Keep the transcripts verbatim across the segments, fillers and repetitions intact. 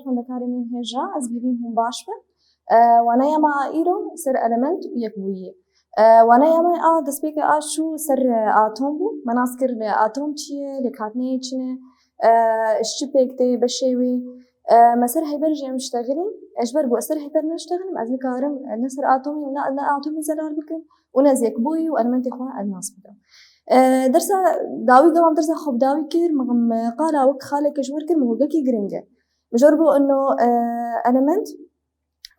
Xwendekarê min hêja, ez hêvîm hûn baş bin. E, waneya me a îro ser element û yekbûyî. E, waneya me a destpêkê a çû ser, e, atom bû. Me nas kir, e, atom çi ye, lêkhatinê çi ne, e, ji çi pêk tê, beşê wê. E, me ser heyber jî em ştexilîn. E, ji ber ku ez ser heyber neştexilîm, ez nikarim, e, ne ser atomî, ne, ne atomî zelal bikim û ne zêkbûyî û elementê xwe ez nas bikim. E, dersa dawî, gava dersa xwe bi dawî kir, min, min qala wek xaleke ji wir kir, min got, gelkî giring e. Min jor bû ino, e, element,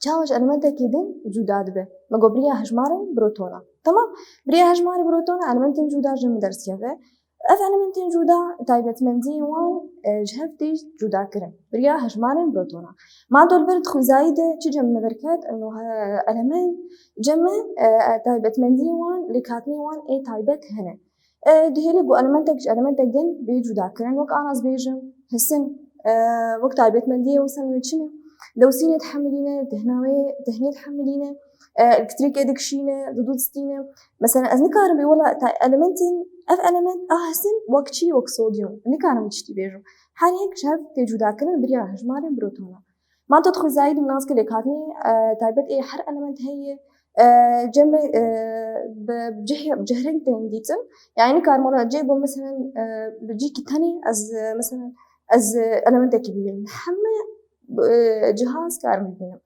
çawa ji elementekî din cuda dibe. Me got, bi riya hejmarên protona. Temam. Bi riya hejmarê protona elementên cuda ji min derdikeve. Ev elementên cuda taybetmendiyên wan, e, ji hev tê cuda kirin. Bi riya hejmarên protona. Ma tu li ber di xwezayî de çi cem me derket, ino, e, element cem me, e, taybetmendiyên wan, lêkhatinên wan ê taybet hene. E, dihêle ku elementek ji elementek din bê cuda kirin, wek ana ez bêjim, hisin, e, wek taybetmendiyê wisa wê çi ne? Dewsînê dihemilîne, tehnawê, tehnê dihemilîne, e, elektrîkê dikişîne, didû distîne. Mesela ez nikarim bê wela ta-, elementên, ev element a hisin wek çi, wek sodyum. Nikarim vî tiştî bêjim. Her yek ji hev tê cuda kirin bi riya hejmarên protona. Manto di xwezayî de nas kir lêkhatinê, e, taybet ê her element heye. E, cem e, bi cih-, bi cihreng tên dîtin. Yani nikarim wela cê bû, meselen, e, bi cîkî tenê ez, e, meselen, ez, e, elementekî bibînim. Heme, e, ciha ez karim bibînim.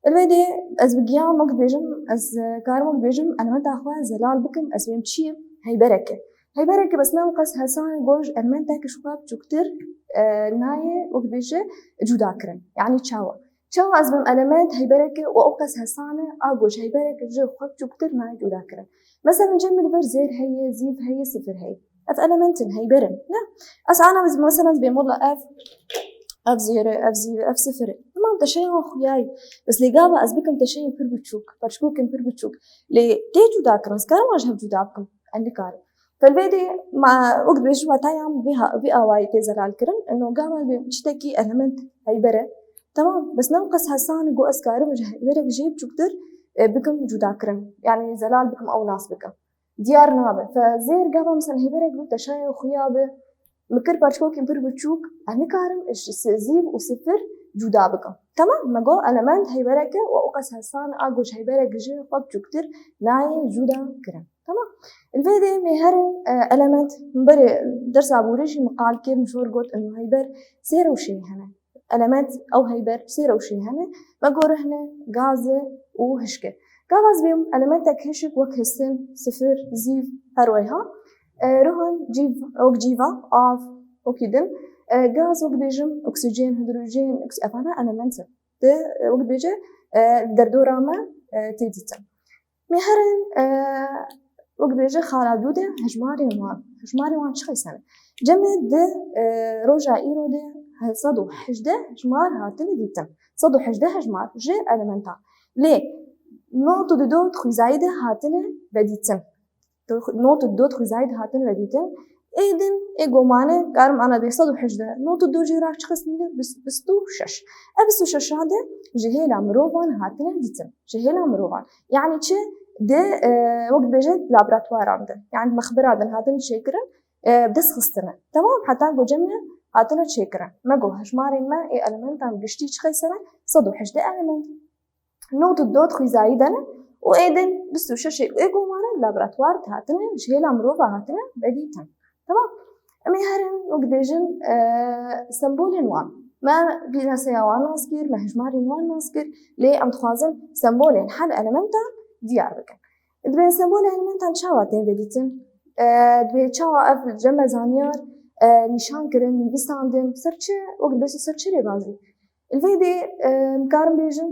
Li vê de ez bi giyan wek dibêjim, ez, e, karim wek dibêjim, elementa xwe zelal bikim, ez bêm çi ye? Heybereke. Heybereke bes ne wqas hesan e, goj elementek ji xwe biçûktir, e, nayê, wek dibêje, cuda kirin. Yani çawa? Çawa ez bim element heybereke û ew qas hesan e, a goj heybereke ji xwe biçûktir nayê cuda kirin. Mesela cem min li vir zêr heye, zîv heye, sifir heye. Ev elementin heyber in, ne? Ez ana biz mesela bêm wela ev, ev zêr e, ev zîv e, ev sifir e. Tamam, teşeyên wan xuya ye. Bes lê gava ez bikim teşeyên pir biçûk, parçikokên pir biçûk. Lê tê cuda kirin, ez karim wan ji hev cuda bikim? Ez nikarim. Felvê de ma wek dibêjin watayan vê ha-, vê awayî tê zelal kirin. Ino gava vê çitekî element heyber e. Tamam, bes ne wqas hesan e ku ez karim ji heyberek jê biçûktir, e, bikim cuda kirin. Yani zelal bikim, ew nas bikim. Diyar nabe. Fe zêr gava mesela heyberek bi teşayê xuya bi, min kir parçikokên pir biçûk, ez nikarim ji si-, zîv û sifir cuda bikim. Tamam, me got element heybereke û ew qas hesan a goj heyberek ji xwe biçûktir nayê cuda kirin. Tamam. Li vê de me herin, e, element, berê dersa borî jî min qal kir, min jor got ino heyber sê rewşê hene. Element ew heyber sê rewşê hene. Me got rihne, gaz e û hişk e. Gava ez bêm elementek hişk wek hisin, sifir, zîv, her weyha. E, ruhan cîv, wek cîva, av, wekî din. E, gaz wek bêjim, oksîjen, hîdrojen, oks-, evana element in. Di, e, wek bêje, e, derdora me, e, tê dîtin. Me herin, e, wek bêje xala dû de hejmarên wan. Hejmarên wan çi qeyse ne? Cem e di, e, roja îro de sed û hejdeh hejmar hatine dîtin. Sed û hejdeh hejmar ji elementa. Lê not û du di xwezayî de hatine vedîtin. Not û du di xwezayî de hatine vedîtin. Ê din, ê gomane, karim ana bê sed û hejdeh. Not û du jê re çi qismî de? Bîst û şeş. Ev bîst û şeş de ji hêla mirovan hatine dîtin. Ji hêla mirovan. Yani çi? Di, e, wek dibêje laboratuwaran de. Yani mexbera din hatine çêkirin, e, dest xistine. Tamam, heta ku cem me hatine çêkirin. Me got hejmarên me ê elementan giştî çi qeyse ne? Sed û hejdeh element. Not û du di xwezayî de ne û ê din bîst û şeş ê gomane laboratuwar de hatine, ji hêla mirova hatine vedîtin. Tamam. Em ê herin wek dibêjin, e, sembolên wan. Me pînaseya wan nas kir, me hejmarên wan nas kir, lê em dixwazin sembolên her elementan diyar bikin. Dibê sembolên elementan çawa tên vedîtin? E, dibê çawa ev cem me zanyar, e, nîşan kirin, nivîsandin, ser çi, wek dibêjin ser çi rêbazî? Li vê de, e, em karin bêjin,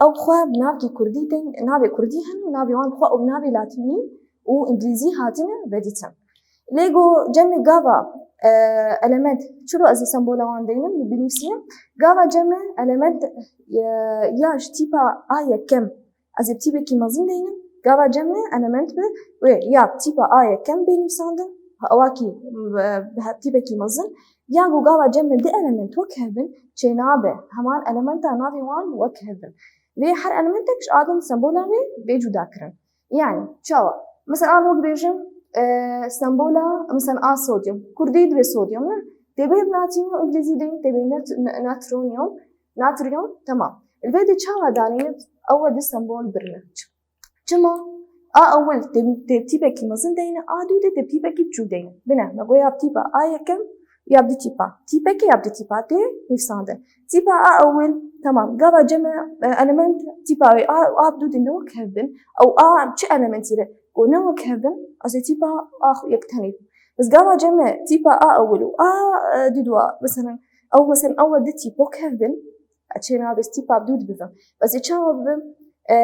ew xwe bi navkî kurdî tên, navê kurdî hene û navê wan bi xwe û navê latînî û îngilîzî hatine vedîtin. Lê go cem me gava, e, element, çilo ez ê sembola wan deynim, binivîsînim, gava cem me element, e, ya ji tîpa A yekem, ez ê bi tîpekî mezin deynim, gava cem me element bi wê ya bi tîpa A yekem bê nivîsandin, awakî, e, bi tîpekî mezin, ya ku gava cem me di element wek hev bin, çênabe heman elementa navê wan wek hev bin. Vê her elementek ji a din sembola wê bê cuda kirin. Yani çawa? Mesela an wek bêjim, e, sembola, mesela a sodyum. Kurdî dibê sodyum, ne? Tê bê bi latînî û îngilîzî deynim, tê bê nat-, n-, natronium. Natriyon, temam. Li vê de çawa danîne ew e di sembol birine. Çima? A ewil tê, tê tîpekî mezin deyne, a dû de tê tîpekî biçûk deyne. Bine, me got ya bi tîpa A yekem, ya bi du tîpa. Tîpekê ya bi du tîpa tê nivîsandin. Tîpa A ewil, temam. Gava cem e, element tîpa wê A, A bi dû de ne wek hev bin. Ew A çi elementî re? Got ne wek hev bin, ez ê tîpa A xwe yek tenê. Bes gava cem e tîpa A ewil û A, e, dû dua. Meselen, ew, meselen, ew e di tîp wek hev bin. Çênabe ez tîpa bi dû dibivim. Bes ê çawa bibim? E,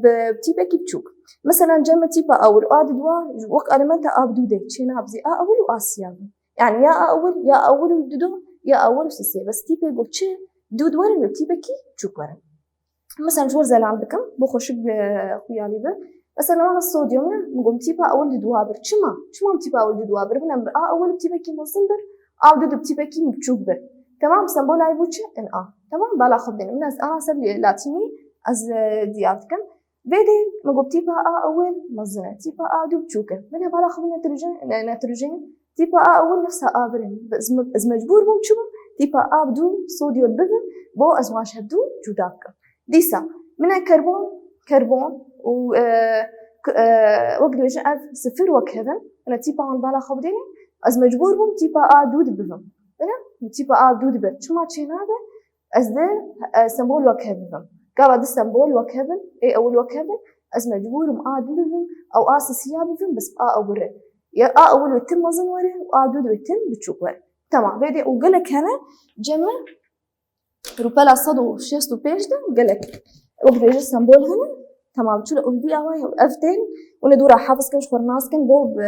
bi tîpekî biçûk. Mesela cem e tîpa ewil û a di dua wek elementa a bi dû de çênabe zî a ewil û a siya bim. Yani ya a ewil, ya ewil û dido, ya ewil û sisê. Bes tîpê got çi? Dû di werin bi tîpekî biçûk werin. Mesela ji wir zelal bikim, bo xweşik bi xuyalî bi. Mesela wana sodyum ne, min got tîpa ewil di dua bir. Çima? Çima min tîpa ewil di dua bir? Binem bi a ewil bi tîpekî mezin bir, a bi dû di bi tîpekî biçûk bir. Temam, sembola wî bû çi? In a. Temam, bala xwe bidêne. Min ez ana ser latînî ez, e, diyar dikim. Vê de min got tîpa a ewil mezin e, tîpa a dû biçûk e. Min e bala xwe bi nitrojen, ne-, nitrojen, tîpa a ewil nefsa a vir e. Ez me-, ez mecbûr bûm çi bûm? Tîpa a bi dû sodyum bibim, bo ez wan ji hev dû cuda bikim. Dîsa, min e karbon, karbon û, e, k-, e, wek dibêjin ev sifir wek hev in, min e tîpa wan bala xwe bidêne, ez mecbûr bûm tîpa a dû dibivim. Bine, tîpa a dû dibe. Çima çênabe? Ez di, e, sembol wek hev bivim. Gava di sembol wek hev in, ê ewil wek hev in, ez mecbûr im a dû bivim, ew a sisiya bivim, bes a ewil re. Ya a ewil wê tim mezin were û a dû wê tim biçûk were. Temam, vê de û gelek hene, cem e rûpela sed û şêst û pênc de gelek. Wek dibêje sembol hene, temam, çilo û vî awayî ev tên, hûn ê dû re hefiz kin, ji xwe re nas kin, bo bi,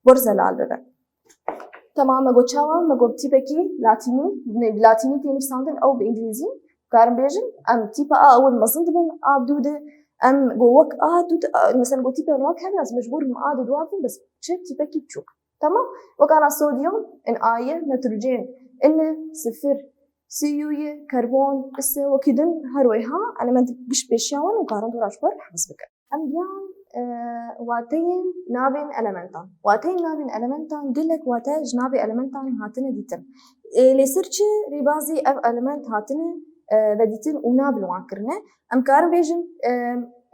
bo zelal bibe. Temam, me got çawa, me got tîpekî latînî, ne, bi latînî tê nivîsandin, ew bi îngilîzî, karin bêjin, em tîpa a ewil mezin dibin, a bi dû de, em got wek a dû de, a, mesela got tîpên wek hene, ez mecbûr bim a dû dua bim, bes çi tîpekî biçûk. Tamam? Wek ana sodyum, in a ye, nitrojen, in e, sifir, C U ye, karbon, ise, wekî din, her weyha, element giş pêşiya wan û karin dora ji xwe re hefiz bikin. Em giyan, e, wateyên navên elementan. Wateyên navên elementan gelek wate ji navê elementan hatine dîtin. E, lê ser çi rêbazî ev element hatine, e, vedîtin û nav li wan kirine? Em karin bêjin, e,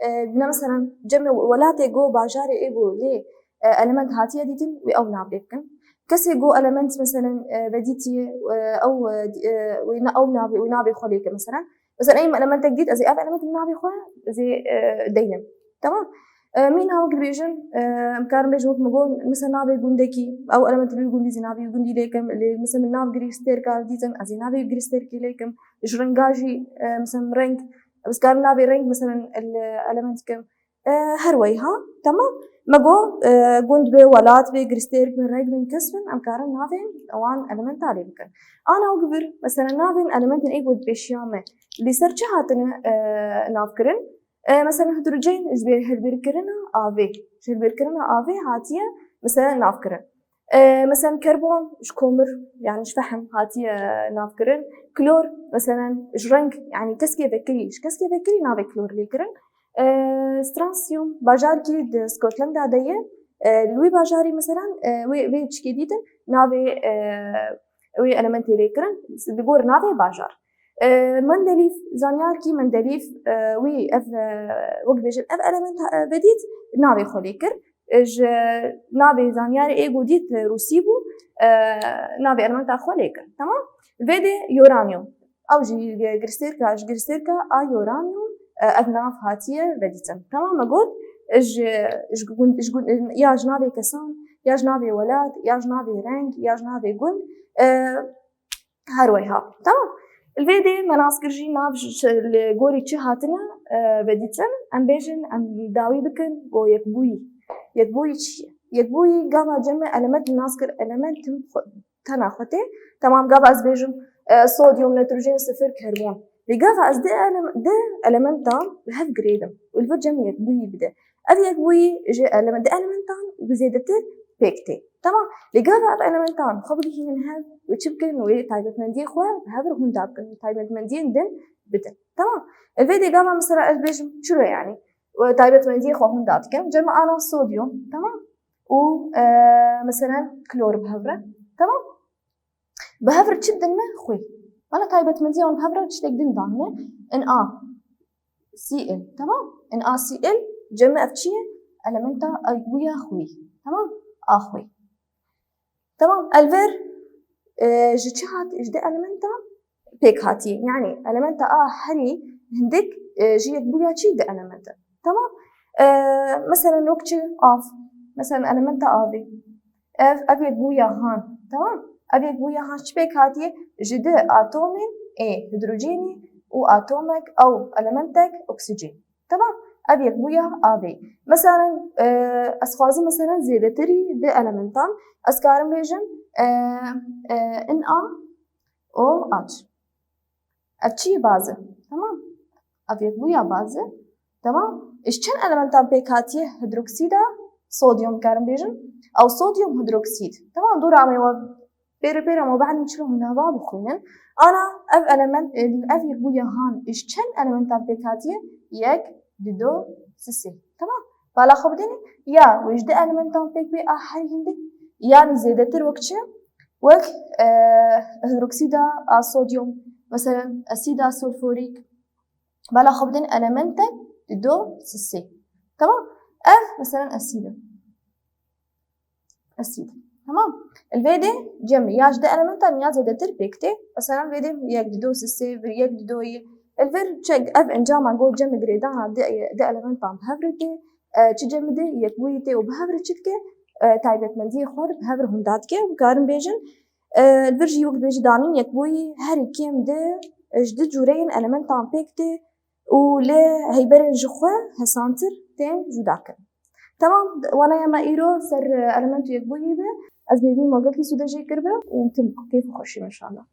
e, ne, meselen, cem e welatê go, bajarê ê go lê, e, element hatiye dîtin, wê ew nav lê bikin. Kesê go element, meselen, e, vedîtiye, e, ew, e, di-, e, wê ne ew navê, wê navê xwe lê ke, meselen. Mesela, ey elementek dît, ez ê ev element navê xwe, ez ê, e, deynim. Tamam? E, mîna wek dibêjin, e, em karin bêjin wek min got, mesela navê gundekî, ew element li wî gundî zî navê wî gundî lê kim, lê mesela min nav girîstêrka dîtin, ez ê navê girîstêrkî lê kim, ji renga jî, e, mesela reng, ez karim navê reng, mesela el-, element kim. E, her weyha, tamam. Me got, e, gund be, welat be, girîstêrk bin, reng bin, kes bin, em karin navên wan elementa lê bikin. Ana wek vir, mesela navên elementên ê got pêşiya me. Li ser çi hatine, e, navkirin? E, mesela hidrojen ji ber hilbirkirina avê. Ji hilbirkirina avê hatiye, mesela navkirin. E, mesela karbon ji komir, yani ji fehm hatiye navkirin. Klor, mesela ji reng, yani keskê vekirî, ji keskê vekirî navê klor lê kirin. E, Stransiyum, bajarkî di Scotland de ye. E, li wî bajarî, mesela, e, wê, wê çikê dîtin, navê, e, wê elementê lê kirin, li gor navê bajar. E, Mendeleev, zanyarkî Mendeleev, e, wî ev, e, wek dibêjin, ev element, e, vedît, navê xwe lê kir. E, ji navê zanyarê ê go dît, e, rûsî bû, e, navê elementa xwe lê kir. Tamam? Vê de uranyum. Ew jî girîstêrka, ji girîstêrka a uranyum, e, ev nav hatiye vedîtin. Tamam, me got, ji, ji gund, ji gund, ya ji navê kesan, ya ji navê welat, ya ji navê reng, ya ji navê gund, e, her weyha. Tamam. Li vê dê me nas kir jî nav ji, ji, li gorî çi hatine, e, vedîtin. Em bêjin, em dawî bikin, go yekbûyî. Yekbûyî çi ye? Yekbûyî gava cem e element nas kir, element tim xwe, tena xwe tê. Temam, gava ez bêjim, e, sodyum, nitrojen, sifir, karbon. Lê gava ez di elem-, di elementan bi hev girêdim û li vir cem yekbûyî bide. Ev yekbûyî ji eleme-, di elementan bi zêdetir pêk tê. Tamam. Lê gava ev elementan xwe bigihînin hev, wê çi bikin? Wê taybetmendiyê xwe bi hev re hûnda bikin, taybetmendiyên din bidin. Tamam. E, vê dê gava mesela ez bêjim, çilo yani? Wê taybetmendiyê xwe hûnda dikim. Cem ana sodyum, tamam? Û, e, mesela klor bi hev re. Tamam? Bi hev re çi bidin me? Xwê. Bana taybetmendiya wan bi hev re tiştek din danine. In A Cl. Tamam? In A Cl cem ev çi ye? Elementa yekbûya xwî. Tamam? A xwî. Tamam? Elver e, ji çi hat? Ji di elementa pêk hatiye. Yani elementa A herî hindik e, ji yekbûya çi di elementa. Tamam? E, mesela wek çi? Av. Mesela elementa avê. Ev, ev yekbûya han. Tamam? Ev yekbûya han çi pêk hatiye? Ji di atomên ê hidrojenî û atomek ew elementek oksîjen. Tamam? Ev yekbûya avê. Mesela e, ez xwazim mesela zêdetirî di elementan. Ez karim bêjim e, e, in A O H. Ev çi ye? Baze. Tamam. Ev yekbûya baze. Tamam. Ji çend elementan pêk hatiye? Hidroksîda sodyum karim bêjim. Ew sodyum hidroksîd. Tamam. Dora me we pêre pêre me behnî çilo hûn nava bixwînin. Ana ev element, ev yekbûya han ji çend elementan pêk hatiye? Yek, dido, sisê. Tamam. Bala xwe bidêne ya wê ji di elementan pêk bê a herî hindik. Yanî zêdetir wek çi? Wek e, hidroksîda a sodyum, mesela asîda sulfurîk, bala xwe bidin elementek dido sisê. Tamam? Ev mesela asîd e. Asîd. Tamam? Li vê de cem ya ji di elementan ya zêdetir pêk tê. Mesela vê de yek dido sisê, vir yek dido yê. Li vir çek ev encama got cem girêdana di, di elementan bi hev re tê. E, çi cem de yekbûyî tê û bi hev re çi dike? E, taybetmendiyê xwe bi hev re hûnda dike. Em karin bêjin, e, li vir jî wek dibêjî danîn yekbûyî herî kêm di, e, ji di cûreyên elementan pêk tê û lê heyberên ji xwe hesantir tên cuda kirin. Tamam, wanaya me îro ser, e, element û yekbûyî be. Ez bêvî me gelkî sûde jê kiribe û tim kêf û xweşî me inşallah.